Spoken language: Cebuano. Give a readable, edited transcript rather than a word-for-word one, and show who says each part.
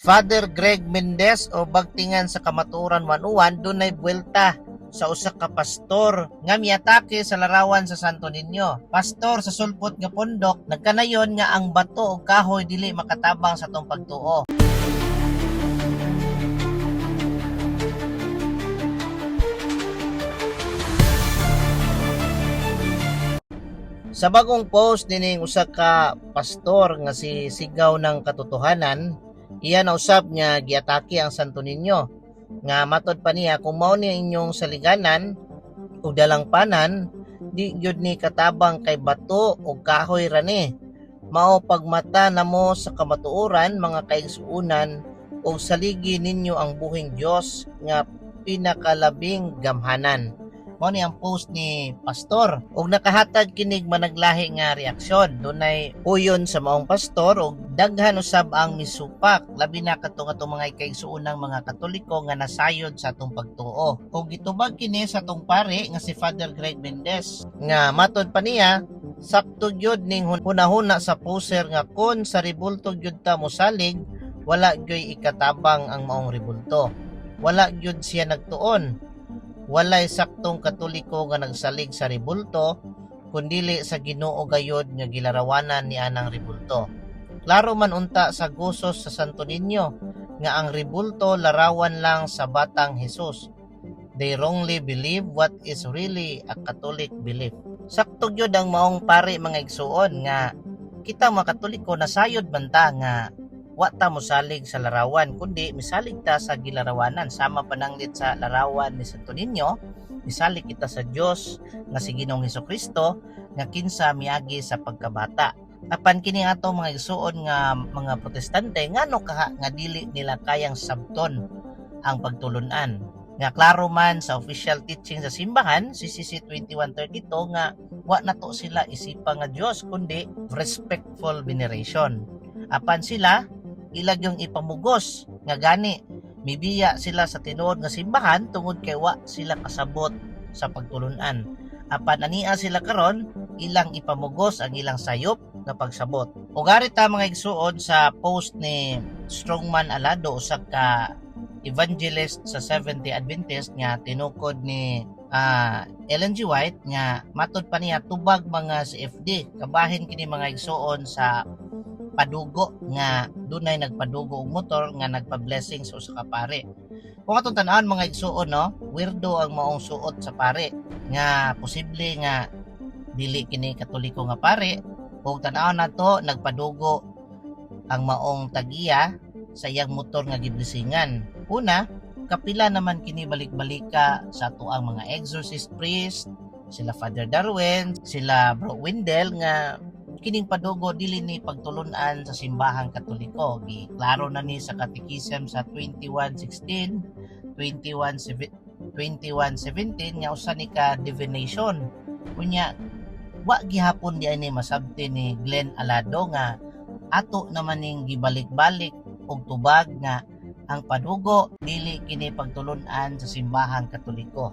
Speaker 1: Father Greg Mendez o Bagtingan sa Kamatuoran 101 dunay buwelta sa usa ka pastor nga miatake sa larawan sa Santo Niño. Pastor sa sulpot nga pundok, nagkanayon nga ang bato ug kahoy dili makatabang sa atong pagtuo. Sa bagong post nining usa ka pastor nga si Sigaw ng Katotohanan, iya nausab nga giatake ang Santo Niño nga matod pa niya, kung mao ni inyong saliganan ug dalangpanan, di gyud ni katabang kay bato ug kahoy ra ni. Mao pagmata namo sa kamatuoran, mga kaigsuonan, ug saligi ninyo ang buhing Dios nga pinakalabing gamhanan. Mao ni ang post ni pastor ug nakahatag kinig managlahi nga reaksyon. Dunay uyon sa maong pastor ug daghan usab ang misupak, labi na katong atong mga kaigsuonang mga Katoliko nga nasayod sa atong pagtuo. Ug gitubag kini sa atong pare nga si Father Greg Mendez nga matod pa niya, sakto gyud ning hunahuna sa poster nga kon sa rebulto gyud ta mosalig, wala gyoy ikatabang ang maong rebulto. Wala gyud siya nagtuon. Walay saktong Katoliko nga nagsalig sa rebulto kundili sa Ginoo gayod nga gilarawanan ni anang rebulto. Klaro man unta sa gusos sa Santo Niño nga ang rebulto larawan lang sa batang Jesus. They wrongly believe what is really a Catholic belief. Sakto gyud ang maong pare, mga igsuon, nga kita mga Katoliko nasayod man ta nga wa ta mosalig sa larawan kundi misalig ta sa gilarawanan, sama pananglit sa larawan ni Santo Niño, misalig kita sa Dios nga si Ginoong Hesukristo nga kinsa miagi sa pagkabata. Apan kini ato mga igsuon nga mga Protestante, ngano kaha nga dili nila kayang sabton ang pagtulunan nga klaro man sa official teaching sa simbahan, CCC 2132, nga wa nato sila isipa nga Dios kundi respectful veneration? Apan sila ilag yung ipamugos nga gani mibiya sila sa tinuod nga simbahan tungod kay wa sila kasabot sa pagtulunan. Apan ania sila karon, ilang ipamugos ang ilang sayop nga pagsabot. Ug ari ta, mga igsuon, sa post ni Strongman Alado, usa ka evangelist sa Seventh-day Adventist nga tinukod ni Ellen G. White nga matod pa niya, tubag mga CFD. Kabahin kini, mga igsuon, sa padugo nga dunay nagpadugo og motor nga nagpa-blessing sa usa ka pare. Kung atong tan-awon, mga igsuon, no, weirdo ang maong suot sa pare nga posible nga dili kini Katoliko nga pare. Ug tan-awon nato, nagpadugo ang maong tagiya sa iyang motor nga giblesingan. Una, kapila naman kini balik-balika sa atoang mga exorcist priest, sila Father Darwin, sila Bro Wendell, nga kining padugo dili ni pagtulunan sa simbahang Katoliko. Giklaro na ni sa Catechism sa 2116, 2117 nga usa ni ka divination. Unya, wa gihapon di ani masabti ni Glenn Alado nga ato naman ning gibalik-balik og tubag nga ang padugo dili kini pagtulunan sa simbahang Katoliko.